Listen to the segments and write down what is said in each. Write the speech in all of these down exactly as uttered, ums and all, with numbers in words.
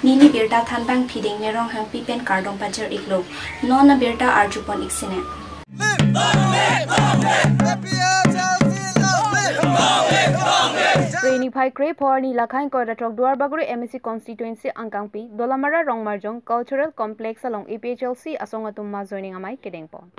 Neli birta thanbang Phiding Nerong Hangpi pen kardom pajir iklo. Non abirta arjupon iksine. Phre niphai krepho arni lakhai koiratrok Duarbagori M A C constituency angkangpi Dolamara Rongmarjong Cultural Complex along A P H L C asong atum mass joining amei kedengpon.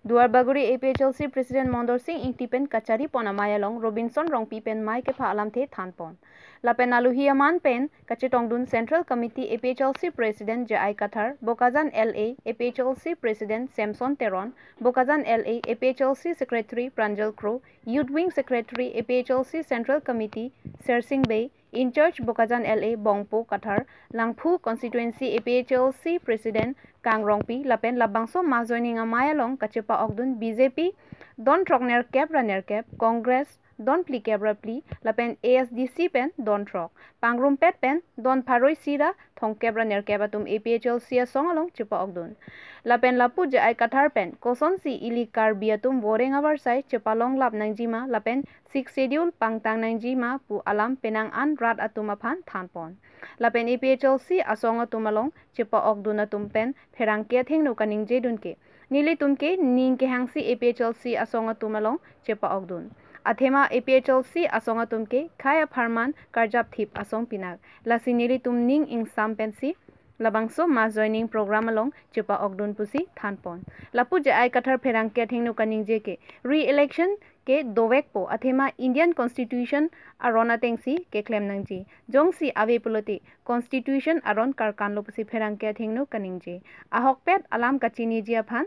Duarbagori A P H L C President Mondor Sing Ingti pen kacharipon amei along Robinson Rongpi pen mei kepha alamthe thanpon. Lapen alohi aman pen kachetongdun Central Committee A P H L C President J I Kathar, Bokajan L A A P H L C President Samson Teron, Bokajan L A A P H L C Secretary Pranjal Kro, Youth Wing Secretary A P H L C Central Committee Sersing Bey, In-charge Bokajan L A Bongpo Kathar, Langphu Constituency A P H L C President Kang Rongpi, lapen labangso mass joining amei along kachepa-okdun B J P don throk nerkep ra nerkep, Congress don phlikep ra phli, lapen A S D C pen don throk, pangrumpet pen don pharo isi ra thomkep ra nerkep atum A P H L C asong along chepa-okdun. Lapen lapu J I Kathar pen kosonsi ili Karbi atum voreng avarsai chepalonglap nangjima lapen Sixth Schedule pangtang nangjima pu alam penang an rat atum aphan thanpon. Lapen A P H L C asong atum along chepa-okdun atum pen pherangke athengno kaningjedun ke, nelitum ke ning kehangsi A P H L C asong atum along chepa-okdun. Athema A P H L C asong atum ke khei apharman karjap thip asong pinak. Lasi nelitum ning ingsam pensi labangso mass joining program along chepa-okdun pusi thanpon. Lapu J I Kathar pherangke athengno kaningje ke re-election ke dovekpo, athema Indian Constitution aron atengsi keklem nangji. Jongsi ave pulote Constitution aron karkanlo pusi pherangke athengno kaningje. Ahokpet alam kachiniji aphan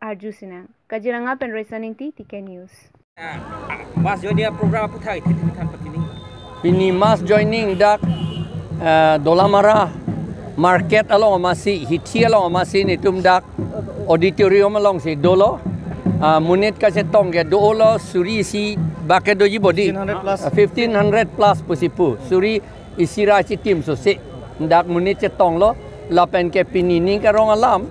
arju sinang. Kaziranga pen Raisan Ingti, T K News. Ah, mass joining program aphuthak ithi ithi than pati ni. Pini mass joining dak, eh, Dolamara market along amatsi, hithi along amatsi nelitum dak auditorium alongsi dolo. Ah, monit kachetong ke dolo, suri isi bak ke doji bodi. Fifteen hundred plus. Ah, fifteen hundred plus pusi pu. Suri isi ra chitim sose dak monit chetonglo, lapen ke pini ning karong alam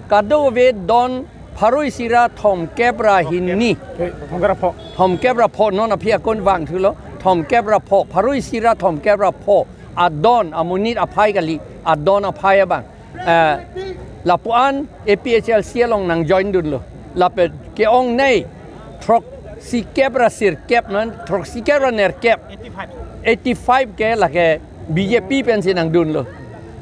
kadokave don pharo isi ra thomkep ra hini. Thomkep ra pho. Thomkep ra pho, non aphi akun vangthulo, thomkep ra pho, pharo isi ra thomkep ra pho adon amonit aphai kali, adon aphai abang. Eh, lapu-an A P H L C along nangjoindunlo. Lapen ke-ongnei throksikep ra sirkep non, throksikep ra nerkep. Eighty-five. Eighty-five ke lake B J P pensi nangdunlo.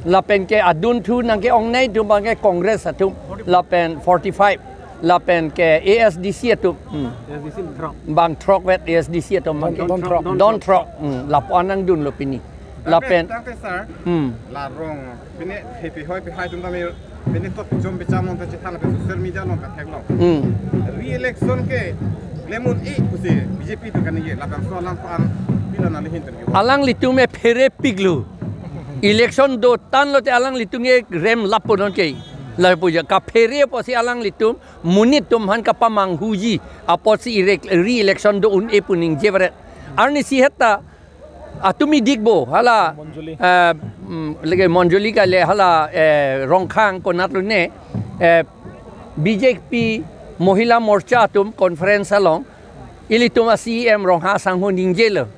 Lapen ke adunthu nang ke-ongnei atum abang ke Congress atum. Lapen forty-five. Lapen ke A S D C atum. Hmm. A S D C throk. Bang throk vet A S D C atum abang ke. Don throk. Don throk. Hmm. Lapu-an nangdunlo pini. Lapen. Tangte, sir. Hmm. La rong. Pini hepi hoi pi hai atum tame. Pini to pichom picham nong ta chethan lapen social media nong ta theklong. Hmm. Re-election ke klem un-e pusi B J P atum kaningje, labangso alam ko-an pilo nangli interview. Alanglitum ke pherepiklo. Election dotanglote alanglitum ke rem lapu non ke. Lapu ja kaphere apotsi alanglitum monit atum aphan kapamanghuji apotsi re-, re-election do un-e pu ningje varet. Arnisi heta atum idikbo, hala, Monjuli. Eh, mm, lake Monjuli kali hala, eh, Rongkhang konatlo ne, eh, B J P Mohila Morcha atum conference along, ilitum a-C E M Ronghang asangho ningjelo.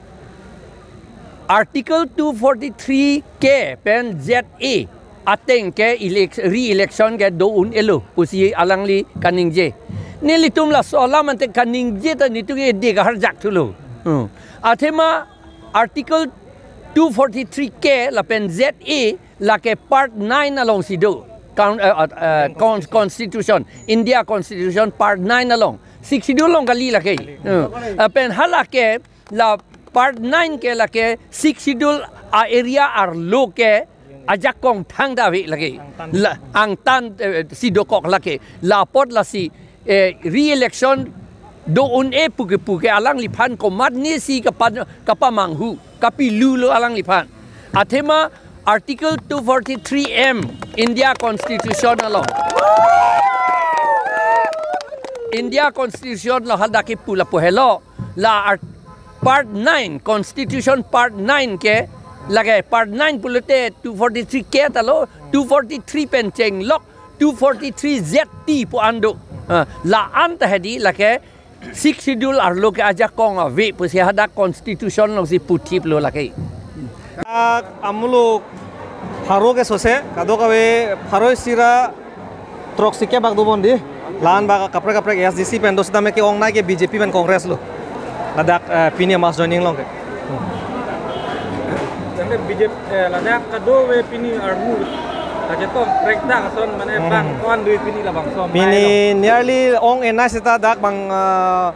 Article two forty-three K pen Z A ateng ke elec-, re-election ke do un-elo pusi alangli kaningje. Nelitum laso alam ante kaningje ta nelitum ke de kahar jak thulo. Hmm. Athema Article two forty-three K lapen Z A lake Part nine alongsi do. Con-, eh, eh, eh, con-, Constitution, India Constitution Part nine along. Sixth Schedule along kali lake. Hmm. Eh, pen halake la Part nine ke lake Sixth Schedule a-area arlo ke ajakong thangta ave lake. Angtan. La, angtan, eh, si dokok lake. La apot lasi, eh, re-election do un-e pu ke pu ke alangliphan komatnesi kapa-, kapamanghu, kapilulo alangliphan. Athema Article two forty-three M India Constitution along. India Constitution along hadak kipu lapu helo. La art-, Part nine, Constitution Part nine ke, lake Part nine pulote two forty-three K ta lo, two forty-three pen chenglok, two forty-three Z T pu an do. Ah, la-an ta hedi lake Sixth Schedule arlo ke ajakong ave pusi hadak Constitution alongsi puthiplo lake. Dak amuluk Pharo ke sose, kadokave pharo isi ra throksi kep bak dobom dei. La-an bak kaprek kaprek A S D C pen do setame ke-ongnei ke B J P pen Congress lo. Ladak, eh, pini mass joining along ke. Hmm. Ladak B J P, eh, ladak kadokave pini armu. Kachetong prekdak ason mane Hmm. bang ko-an dui pini labangso amei lo. Pini nearly ong-enei seta dak bang, ah,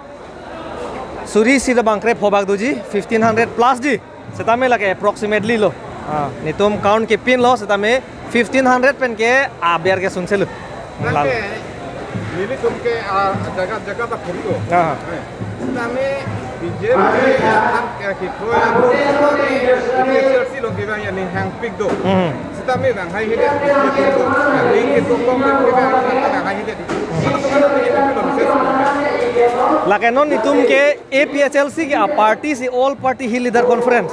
suri isi ra bang krepho bak doji, fifteen hundred plus dei. Setame lake approximately lo. Ah, netum count kepinlo, setame fifteen hundred pen ke aber ke sungse lo. Lalo. Lake, nelitum ke, ah, jaga jaga ta phurlo. Ah. Eh, setame B J P kan ke kikroi, A P H L C along kevang ya ning hangpik do. Hmm. Setame vang haihedet, ning kedo kong kevang haihedet. Lake non netum ke A P H L C ke a party si All Party Hill Leader Conference.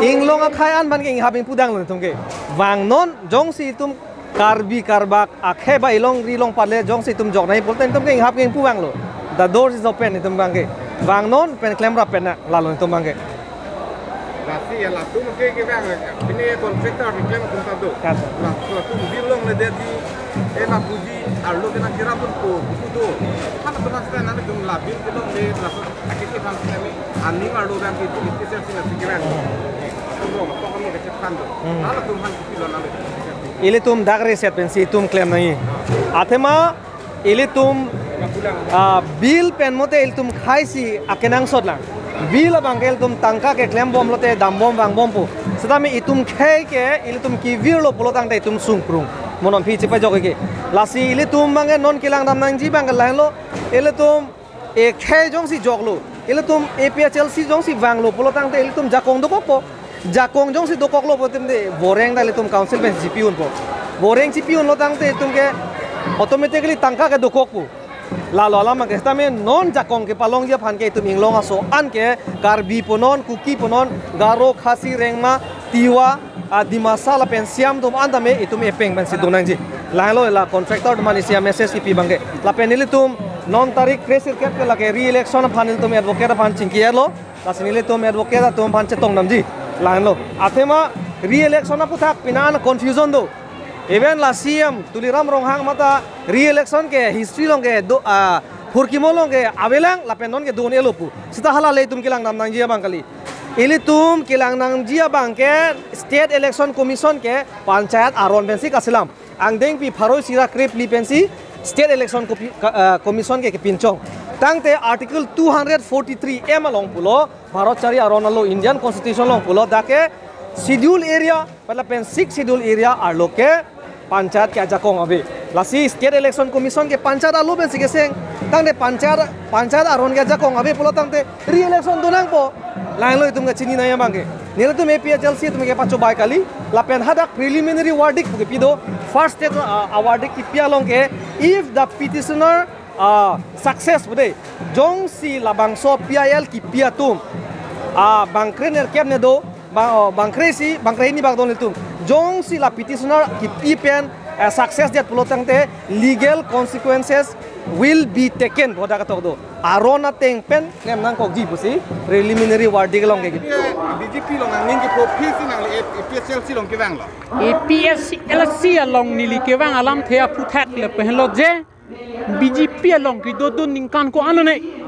Inglong akhei an aphan ke inghap ingpu dang lo netum ke. Vangnon jongsi itum Karbi Karbak akhei ba ilongri long pale jongsi itum joknei pulote netum ke inghap ke ingpu vanglo. The door is open itum abang ke. Vangnon pen klemrap pen nang lalo netum abang ke. Lasi ya latum ke kevang, pini contractor keklem atum ta do. Kan. La, latum bill longledet dei, eh, lapuji arlo ke nangcherap dunpo, buku do. Halatum nang stand nangtum la bill kelongle, laso akiki aphan kami aning arlo abang ke itu itu sel sila pikiran. Lo, apa kamu kecil kan do. Hmm. Halatum aphan kepilo nang. Ilitum dak reset pensi itum klem nangji. Athema ilitum, ah, bill pen mote ilitum khei si akenangsot lang. Bill abang ke ilitum tangka keklembom lote dambom vangbom pu. Setame itum khei ke ilitum kevirlo pulo tangte itum sungkrung. Mo non aphi chepajok ke. Lasi ilitum abang ke non kelangdam nangji abang ke lahenlo. Ilitum akhei jongsi joklo. Ilitum A P H L C jongsi vanglo pulo tangte ilitum jakong dokokpo. Jakong jongsi dokoklo pulote voreng ta ilitum council pen chipi unpo. Voreng chipi unlo tangte itum ke automatically tangka ke dokokpo. Lalo alam ke setame non jakong kepalongji aphan ke itum inglong aso an ke Karbi punon, Kuki punon, Garo, Khasi, Rengma, Tiwa, ah, Dimasa lapen Siam atum an tame itum epeng pensi do nangji. Lahenlo la contractor atum aphan isi a-message kipi abang ke. Lapen ilitum non tarik kre-sirkep ke lake re-election aphan ilitum advocate aphan chingki-etlo. Lasi nelitum advocate atum aphan chetong damji. Lahenlo. Athema re-election aphuthak pini an confusion do. Even la C M Tuliram Ronghang mate re-election ke history along ke do, ah, phurkimo along ke avelang lapen non ke do-un-elo pu. Seta hala le itum kelangnam nangji abang kali. Ilitum kelang nangji abang ke State Election Commission ke panchayat aron pensi kaselam. Angdengpi pharo isi ra krephli pensi State Election Copi-, ka-, ah, Commission ke kepinchong. Tangte Article two hundred forty-three M along pulo, Bharat chari aron alo Indian Constitution along pulo, dak ke Schedule Area, matlab pen Sixth Schedule Area arlo ke panchayat ke ajakong ave. Lasi State Election Commission ke panchayat arlo pensi keseng. Tangte panchayat, panchayat aron ke ajakong ave pulo tangte re-election do nangpo. Lahenlo itum kachini nangji abang ke. Nelitum A P H L C atum ke pachobai kali. Lapen hadak preliminary verdict pu kepi do. First stage, uh, a verdict kipi along ke, if the petitioner, uh, success pu dei, jongsi labangso P I L kipi atum, uh, bang krenerkep ne do, bang, oh, bang kre-isi, bang kre-hini bak do nelitum. Jongsi la petitioner kipi pen, eh, success det pulo tangte legal consequences will be taken pu hadak ketok do. Aron ateng pen nem nangkokji pusi preliminary verdict along ke. B J P along nangning kepho aphi si nangli A P H L C along kevanglo. A P H L C along neli kevang alamthe aphuthak le penlo je B J P along kedodun ningkan ko-an lone.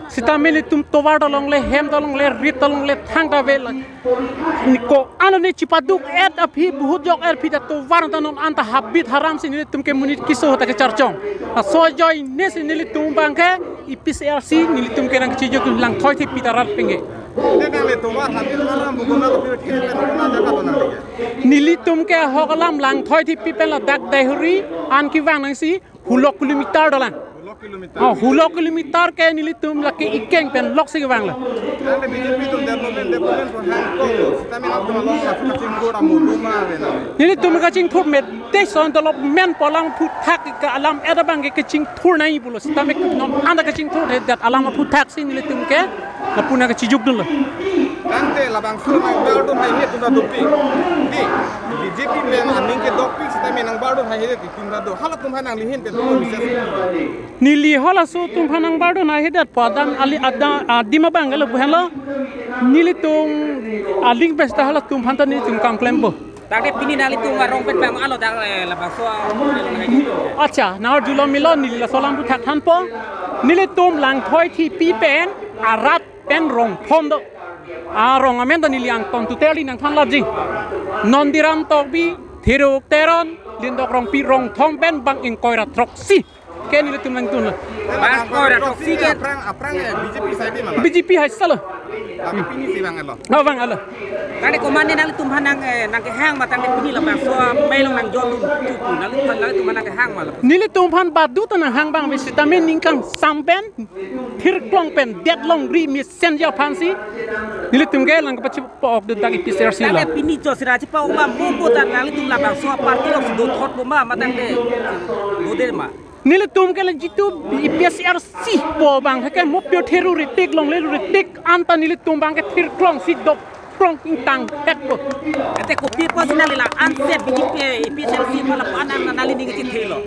Sitame nelitum tovar ta longle, hem ta longle, rit ta longle, thang ta ave la. Ni ko-an lone chipaduk-et aphi, buhut jok-et aphi ta tovar ta non anta habit haram si nelitum ke monit keso ta kecharchong. Laso ajoine si nelitum abang ke A P H L C nelitum ke nangchijok langthoi thepi ta rat penge. Te nangle tovar habit haram bukuna lo pir khe pen bukuna jaga lo nangle. Nelitum ke ahok alam langthoi thepi pen ladak Daihuri an kevang nangsi hulo kilometer dolang. Hulo kilometer. Oh, hulo kilometer ke nelitum lake ikeng pen loksi kevanglo. Ante B J P atum development, development ko hang kong lo. Sitame nangtum along laso kachingthur amu duma ave na. Nelitum kachingthur me deson development pu alam aphuthak ke alam-et abang ke kachingthur nangji pulo. Sitame non anta kachingthurdet alam aphuthak si nelitum ke lapu nangkachijok dunlo. Ante labangso nangbardun haihedet atum ta dopik. Di, B J P pen aning kedokpik sitame nangbardun haihedet atum ta do. Halatum aphan nangli ahin pen tum message. Neli halaso atum aphan nangbardun haihedet pu adan ali ada adim abang ke lapu henlo. Nelitum aling pesta halatum aphan ta nelitum kam klempo. Tangte pini nanglitum arong pen bang alo dak, eh, labangso a-, Accha, nang-arjulo melo, neli laso alam aphuthak thanpo. Nelitum Langthoi Thepi pen arat pen rong thom do. Arong amen ta neli angton tuterli nangthanlapji. Nondiram Tokbi, Thiruk Teron, Lindok Rongpi, rong thom pen bang ingkoi ra throksi ke nelitum nangtun lo. Bang ingkoi ra throksi ke. Aphrang, aphrang, eh, B J P side ma la? B J P hai salo. Tapi pini si bang alo. Oh, bang alo. Tangte komatne nanglitum aphan nang, eh, nangkehang ma tangte pini labangso amei along nangjoin tu, nanglitum aphan, nanglitum aphan nangkehang ma la? Nelitum aphan badu ta nanghang abang ave sitame ning kangsam pen, thirklong pen, det longri mesen ja aphansi nelitum ke lang kapachipo-ok dun dak A P H L C lo. Tangte pini chosira chipa-ok ma, mo mo ta nanglitum labangso aparty alongsi dothotpo ma, ma tangte dodet ma? Nelitum ke la jitu A P H L C po abang ke mo pirthe ru ritik, longle ru ritik anta nelitum abang ke thirklongsi dopklong ingtang hetpo. Ante kopi apotsi nangli la-an si B J P, A P H L C ma lapu-an nang nangli ning kachethelo?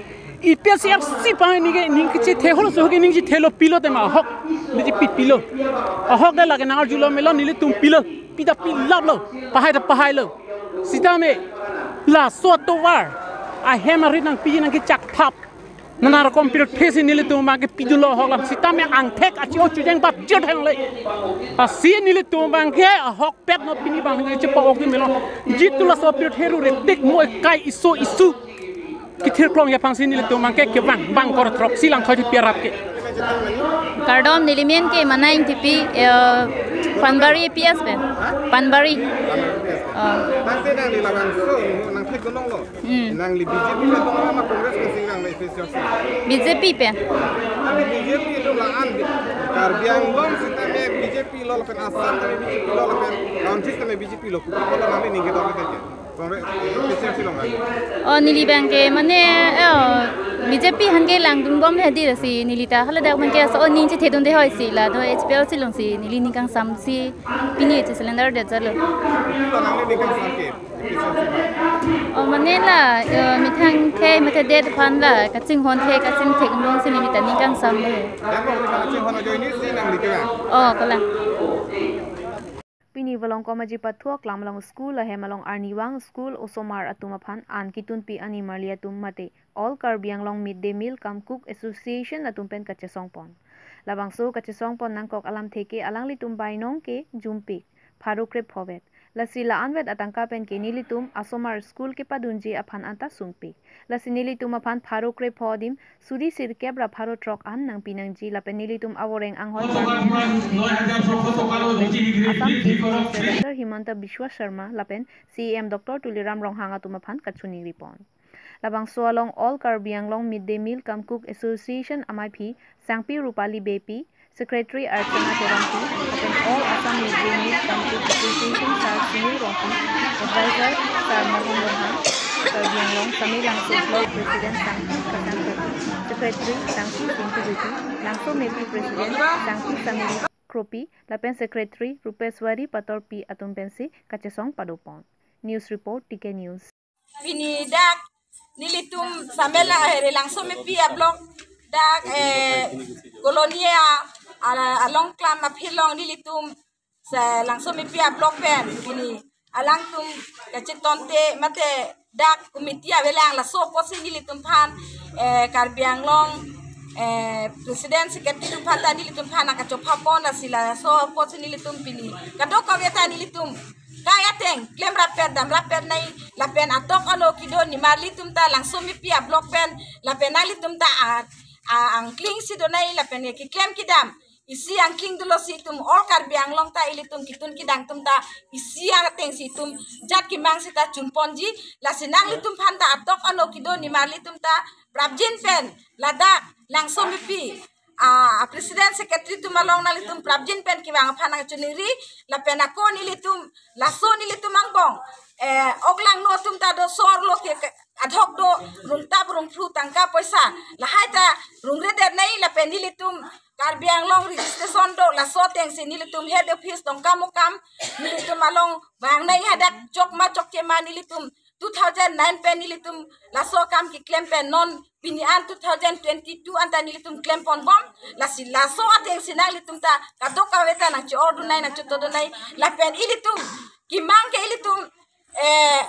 A P H L C pa ning ke ning kachethelo, so ke ning chethelo, pilo tema ahok, B J P pilo. Ahok de lake nang-arjulo melo, nelitum pilo, pi ta pilaplo, pahai ta pahailo. Sitame laso atovar ahem arit nangpi nangkechak thap, nana rokom pirthe si nelitum abang ke pidunlo ahok alam, sitame angthek achi-o chojeng bap jir thang le. Lasi nelitum abang ke ahokpet non pini abang ke chipa-ok dun melo. Jitu laso pirthe ru ritik mo ekai iso isu kethirklong ja aphansi nelitum abang ke kevang bang ingkoi ra throksi Langthoi Thepi arat ke. Kardom, neli men ke Manai Ingtipi, eh, Panbari A P S pen. Panbari. Oh. Tangte nangli labangso nangthekdun longlo. Hmm. Nangli B J P pen dong ma Congress pen si nangli A P H L C? B J P pen. Tangte B J P lo la-an di. Karbi Anglong sitame B J P lo lapen Assam tame B J P lo lapen North East tame B J P lo, kopi apotlo nangli ning ketok ke? Congress, A P H L C lo nang? Oh, neli abang ke mane, eh, oh, B J P aphan ke langdunbom hedi si neli ta haladak abang ke so, oh, ning chethedunde hoi si la do H P L C alongsi neli ning kangsam si pini che surrender det jalo. Kopilo nangli ning kangsam ke? Oh, mane la, eh, methang the, methang det aphan la, kachinghon the, kachingthek longsi neli ta ning kangsam le. Demo kachinghon ajoine si nangli kevang? Oh, kalang. Pini Volongkom Aji Pathu Aklam along school ahem along arnivang school osomar atum aphan an kitunpi animarli atum mate All Karbi Anglong Mid Day Meal cum Cook Association atum pen kachesongpon. Labangso kachesongpon nangkok alamthe ke alanglitum bainong ke jumpik pharo krepho vet. Lasi la-anvet atangka pen ke nelitum asomar school kepadunji aphan anta sungpik. Lasi nelitum aphan pharo krepho adim suri sirkep ra pharo throk an nangpi nangji lapen nelitum avoreng anghoi Assam Chief Minister Doctor Himanta Biswa Sarma lapen C E M Doctor Tuliram Ronghang atum aphan kachiningripon. Labangso along All Karbi Anglong Mid Day Meal cum Cook Association amaiphi Sangpi Rupali Beypi, Secretary Archana Terangpi, lapen All Assam Mid Day Meal cum Cook Association Sir Sunil Rongpi, Advisor Sir Mohan Ronghang, Karbi Anglong Samelangso Block President Sangpi Kasang Kropi, Secretary Sangpi Sintu Beypi, Langsomepi President Sangpi Samili Kropi, lapen Secretary Rupeswari Patorpi atum pensi kachesong padopon. News report, T K News. Pini dak nelitum Samela, eh, Langsomepi a-block dak, eh, colony a, a, along klam aphi along nelitum sa Langsomepi a-block pen pini alangtum kachetonte mate dak committee avelang, laso apotsi nelitum aphan, eh, Karbi Anglong, eh, President Secretary atum aphan ta nelitum aphan nangkachopha pon, lasi laso apotsi nelitum pini kadokave ta nelitum kai ateng klemrap pet damrap pet nai lapen atok ano kedo nimarli atum ta Langsomepi a-block pen lapen nanglitum ta a, a, angklingsi donai lapen keklem kedam isi angkling dolo si itum All Karbi Anglong ta ilitum ketun kedang atum ta isi atengsi itum jat kemang sita chunponji, lasi nanglitum aphan ta atok ano kedo nimarli atum ta prapjin pen ladak Langsomepi a, a President Secretary atum along nanglitum prapjin pen kevang aphan nangchiningri, lapen ako nelitum, laso nelitum angbong, eh, oklangno atum ta do sor lo ke, ke adhok do rungtap rungphru tangka poisa lahai ta rungredet nai, lapen nelitum Karbi Anglong registration do, laso atengsi nelitum head office Dongkamukam nelitum along vang nai, hadak chokma chokke ma nelitum two thousand nine pen nelitum laso akam keklem pen non pini an two thousand twenty-two anta nelitum klem ponbom, lasi laso atengsi nanglitum ta kadokave ta nangche-or dun nai nangcheto dun nai, lapen ilitum kemang ke ilitum eh,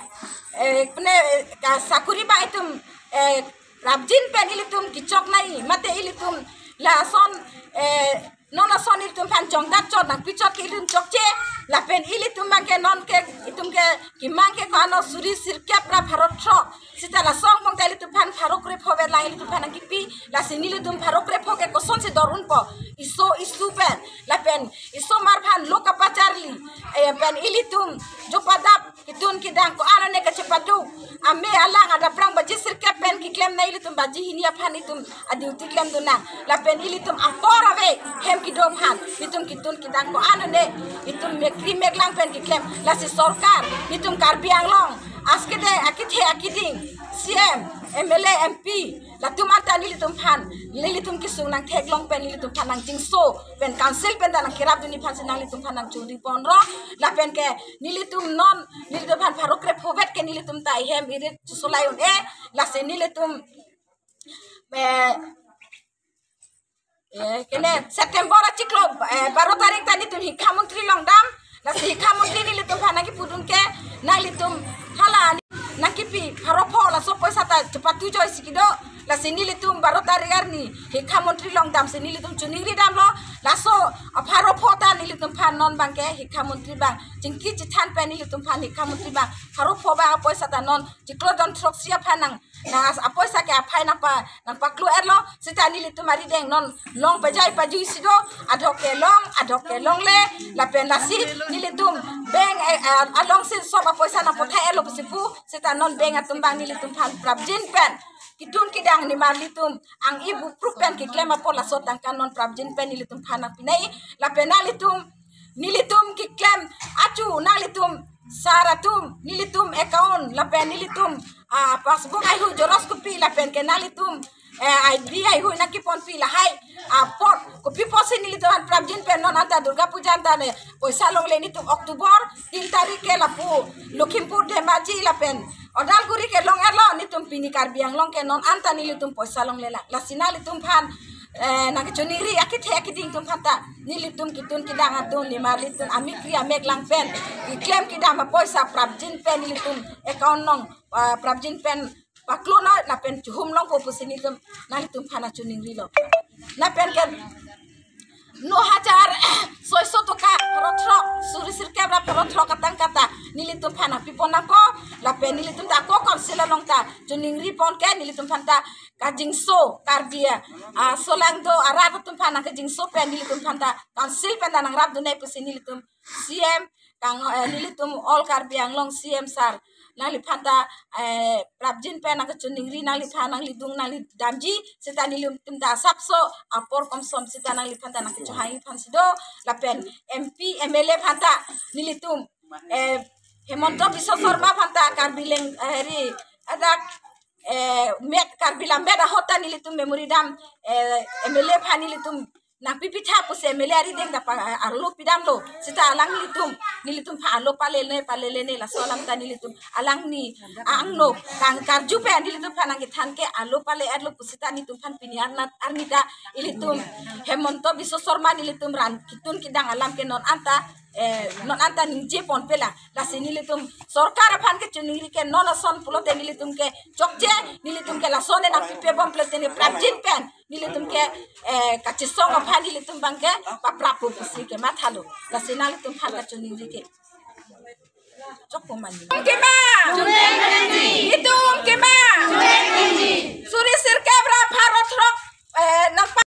eh, pene, eh, ka sakuri abang itum, eh, prapjin pen ilitum kechok nangji, mate ilitum lason, eh, non ason ilitum aphan jongdat chot nangpichot ke ilitum chokche, lapen ilitum abangke non ke itum ke kemang ke ko-an suri sirkep ra pharo throk. Seta lason angbong ta ilitum aphan pharo krepho vet lang ilitum aphan nangkipi, lasi nelitum pharo krepho ke kosonsi dor unpo, eso esu pen, lapen esomar aphan lo kapacharli, eh, pen ilitum jo padap kedun kedang ko-an ne kachepadu, ame alang adap rang baji sirkep pen keklem nangji, ilitum baji hini aphan itum a-duty klemdun nang, lapen ilitum apor ave hem kedo aphan, itum kedun kedang ko-an ne itum mekri meklang pen keklem, lasi sorkar, itum Karbi Anglong askede akethe akeding, C M, M L A, M P, latum anta nelitum aphan, nelitum kesung nangtheklong pen nelitum aphan nangjinso pen council pen ta nangkerapdunji aphansi nanglitum aphan nangchuri ponlo, lapen ke nelitum non nelitum aphan pharo krepho vet ke nelitum ta ehem irit solai un-e, lasi nelitum, eh, eh, kene September achiklo, eh, baro tarik ta nelitum Hikha Montri along dam, lasi Hikha Montri nelitum aphan nangkipudun ke nanglitum hala nangkipi pharo pho laso poisa ta chepatu joisi kedo, lasi nelitum baro tarik arni Hikha Montri along damsi nelitum choningri damlo, laso apharo pho ta nelitum aphan non abangke Hikha Montri abang chingki chethan pen nelitum aphan Hikha Montri abang pharo pho abang apoisa ta non chiklo jon throksi aphan nang, nang as apoisa ke aphai nangpa, nangpaklo erlo, seta nelitum arideng non long pajai pajuisi do, adhok ke long, adhok ke longle, lapen lasi nelitum bank, eh, eh, alongsi sop apoisa nangpathai erlo pusi pu, seta non bank atum abang nelitum aphan prapjin pen kedun kedang nimarlitum ang-i bupru pen keklem apot laso tangka non prapjin pen nelitum aphan nangpi nangji, lapen nanglitum, nelitum keklem achu nanglitum sar atum, nelitum account lapen nelitum, ah, passbook haihui, xerox copy lapen ke nanglitum, eh, I D haihui nangkeponpi lahai apot kopi apotsi nelitum aphan prapjin pen non anta Durga Puja anta ne poisa longle, nelitum October tin tarik ke lapu Lakhimpur, Dhemaji lapen Odalguri ke long erlo, nelitum pini Karbi Anglong ke non anta nelitum poisa longle lang, lasi nanglitum aphan, eh, nangkechoningri akethe akeding atum aphan ta nelitum kedun kedang atum nimarlitum amekri ameklang pen keklem kedam apoisa prapjin pen nelitum account along, ah, prapjin pen paklo non lapen chehum longpo pusi nelitum nanglitum aphan nangchoningrilo. Lapen ke no hajar soiso toka pharo throk, suri sirkep ra pharo throk atangka ta nelitum aphan nangpipon nangpo, lapen nelitum ta ako council along ta choningri pon ke nelitum aphan ta kajinso Karbi, ah, solangdo arat atum aphan nangkajinso pen nelitum aphan ta council pen ta nangrapdun nangji pusi nelitum C M kang, eh, nelitum all Karbi Anglong C M sar nangliphan ta, eh, prapjin pen nangkachoningri, nangliphan nanglidung nanglidamji, seta nelitum ta asapso apor komsom seta nangliphan ta nangkechohangji aphansi do, lapen M P, M L A aphan ta nelitum, eh, Himanta Biswa Sarma aphan ta Karbi Leng, eh, ri, adak, eh, met Karbi Lammet ahut ta nelitum memory dam, eh, M L A aphan nelitum nangpipitha pusi M L A arideng ta pa, arlo pidamlo, seta alang nelitum, nelitum aphan arlo palele palele ne, laso alam ta nelitum alangli angno kang karju pen nelitum aphan nangkethan ke arlo pale erlo pusita nelitum aphan pini arnat arni ta ilitum Himanta Biswa Sarma nelitum ran kedun kedang alam ke non anta, eh, non anta ningje ponpe lang. Lasi nelitum sorkar aphan kechoningri ke non ason pulote nelitum ke chokche, nelitum ke lason ne nangpipe bom pulote ne prapjin pen nelitum ke, eh, kachesong aphan nelitum abangke paprap pu pusi ke mathalo. Lasi nanglitum aphan kechoningri ke chokpo mani. Kemang. Itum